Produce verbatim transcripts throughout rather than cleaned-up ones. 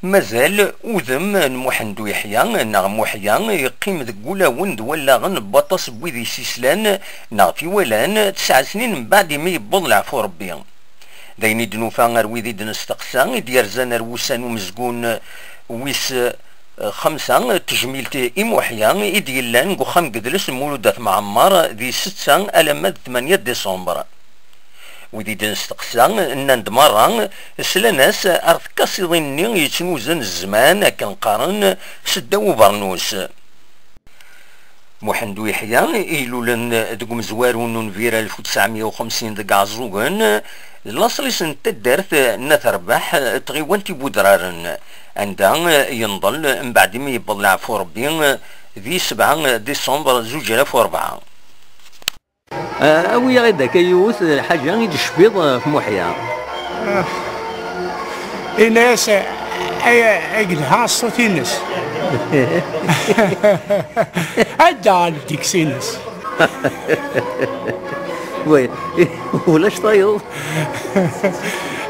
Mazal udem n Muḥend U Yeḥya neɣ Muḥya yeqqim deg wulawen d wallaɣen n waṭas n wid yessislan neɣ t-iwalan, tesɛa snin mbeɛd imi yewweḍ leɛfu Rebbi. D ayen i d-nufa ar wid i d-nesteqsa i d-yerzan ar wussan umezgun wis, eh, xemsa, tejmilt i Muḥya i d-yellan deg uxxam n yedles n Mulud At Mɛemmer di setta alamma d tmanya diṣember. Wid i d-nesteqsa nnan-d merra slan-as ar tkasiḍin-nni yettnuzan zzman akken qqaren seddaw ubernus. Muḥend U Yeḥya, i ilulen deg umezwaru n unbir alef u tesɛemya u xemsin deg Ɛeẓẓugen, d laṣel-is n taddart n At Rbaḥ, tɣiwant Ibudraren, anda yenḍel mbeɛd imi yewweḍ leɛfu Rebbi di sebɛa diṣember zuǧ alaf u rebɛa. Ah, awi-yaɣ-id akka yiwet lḥaǧa i d-tecbiḍ ɣef Muḥya. Ah. Ini-as, ay, ay yelha ṣṣut-ines. Adda ɣer ddiks-ines. Oui, ulac tayeḍ.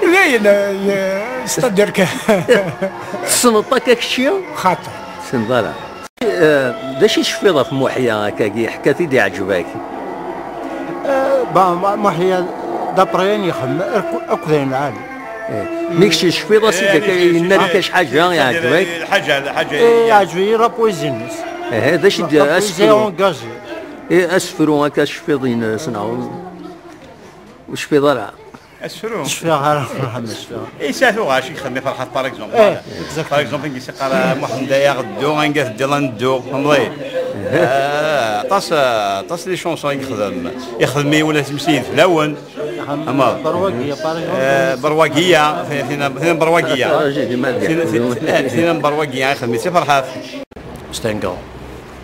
Dayen, eh, c'est-à-dire que... Tessneḍ akka kečči? Xaṭer. Tessneḍ ara. Eh, d acu i tecfiḍ ɣef Muḥya akkagi? Ḥka-t-id, iɛǧeb-ak? Eh, bon, Mu-, Muḥya, d'après ayen yexdem, akk-, akk d ayen lɛali. Eh, mi kečč tecfiḍ-as-id akka, yenna-d akka ḥaǧa iɛǧeb-ak? Lḥaǧa, lḥaǧa. Eh, iɛǧeb-iyi la poésie-ines. Eh, d acu i d-, la poésie asefru? Engagée. Eh, asefru akka tecfiḍ-ines, neɣ ur tecfiḍ ara? Asefru. Ur cfiɣ ara, Ferḥat, ur cfiɣ. Yesɛa tuɣac i yexdem i Ferḥat, par exemple. Eh, exactement. Par exemple, i s-yeqqar, ah, Muḥend, ay aɣeddu, anga teddiḍ ad neddu, txemmeḍ-iyi. Ah, aṭas, ah, aṭas les chansons i yexdem. Yexdem i wala timsiyin fell-awen. Amaḍ. Berwagiya, par exemple. Eh, Berwagiya, tin, tin, tin Berwagiya. Ah, j'ai du mal. Tin, tin, eh, tin Berwagiya i yexdem i si Ferḥat. Stenga.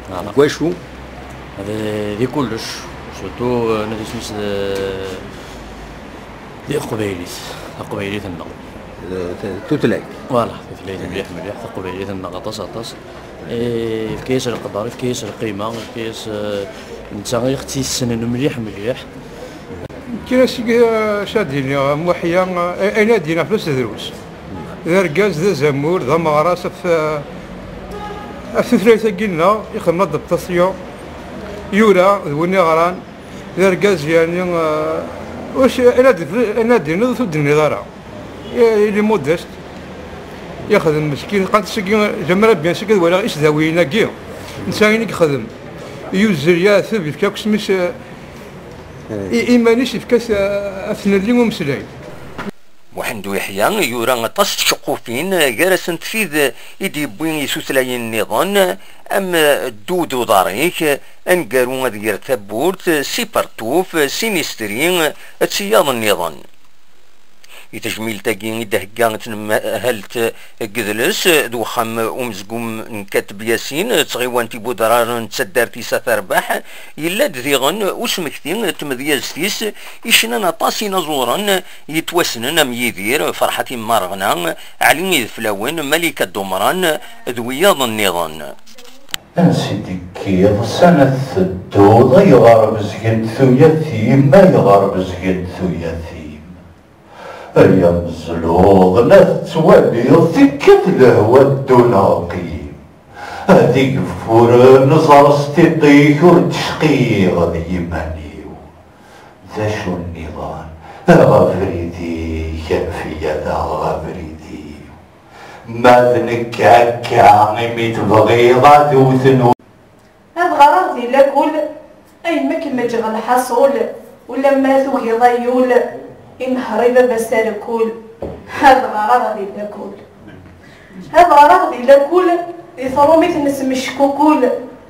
Voilà. Deg wacu? Di, di kullec. Surtout, euh, nadi isem-is d, di teqbaylit. Taqbaylit-nneɣ. D, t-, tutlayt. Voilà, tutlayt mliḥ, mliḥ. Taqbaylit-nneɣ aṭas, aṭas. Eh, yefka-yas leqder, yefka-yas lqima, yefka-yas, eh, netta i ɣ-tt-yessnen mliḥ, mliḥ. Kra seg, eh, acu ad d-iniɣ, Muḥya, eh, ayen ad d-iniɣ fell-as drus. D argaz, d azamul, d ameɣras ɣef, eh, ɣef tutlayt-agi-nneɣ, ixdem adaptation, yura, d win iɣran, d argaz, yeɛni, eh, wac, ayen ad d-, ayen ad d-tiniḍ, ur t-id-tenniḍ ara. Eh, il est modeste, yexdem meskin, qant seg Jamal Abyan, seg ad walaɣ isdawiyen-agi, netta ayen i yexdem, yuzzel, yeɛteb, yefka akk isem-is, eh, I iman-is yefka-t, eh, ad t-nelli umeslay. Muḥend Uyeḥya yura aṭas n tceqqufin, gar-asent tid i d-yewwi i tutlayin nniḍen, am Ddud uḍar-ik, Aneggaru ad ger tawwurt, Sipertuf, Sinistri, d tiyaḍ nniḍen. I tejmilt-agi i d-thegga tnemhalt n yedles d uxxam umezgun n Kateb Yasin, d tɣiwant Ibudraren d taddart-is At Rbaḥ, yella-d diɣen usmekti n tmedyazt-is icnan aṭas inaẓuren yettwassnen am Yidir, Ferḥat Immarɣna, Ɛli Ideflawen, Malika Dumran d wiyaḍ nniḍen. Ansi d-tekkiḍ, s ana tedduḍ, ayɣer bezgent tuyat-im, ayɣer bezgent tuyat-im? Ay amezluɣ, la tettwaliḍ, tekkat lehwa ddun aqim. Ad igeffuren, ẓer s tiṭ-ik, ur d-cqiɣ d yiman-iw. D acu nniḍen? Aɣ abrid-ik, anef-iyi ad aɣeɣ abrid-iw. Ma d nekk akka, imi tebɣiḍ ad wten. Ad ɣreɣ di lakul, a yemma kem-ǧǧeɣ lḥaṣul, ulamma tugiḍ ayyul, inehher i baba-s arekul. Ad ɣreɣ di lakul. Ad ɣreɣ di lakul, di tṛumit nesmeckukul,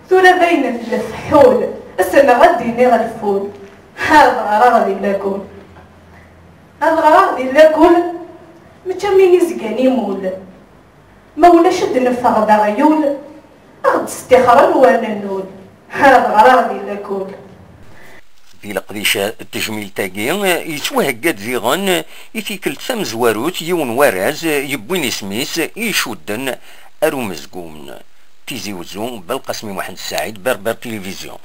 tura d ayen n lefḥul, ass-nneɣ ad d-iniɣ lful. Ad ɣreɣ di lakul. Ad ɣreɣ di lakul, mačči am win izgan imul. Ma ulac ad d-neffeɣ d aɣyul, a ɣ-d-stixren war nennul. Ad ɣreɣ di lakul. Di leqdic n tejmilt-agi, yettwahegga-d diɣen i tikkelt tamezwarut yiwen warraz yewwin isem-is i icudden ar umezgun. Tizi Wezzu, Belqasmi Muḥend Saɛid, Berber Télévision.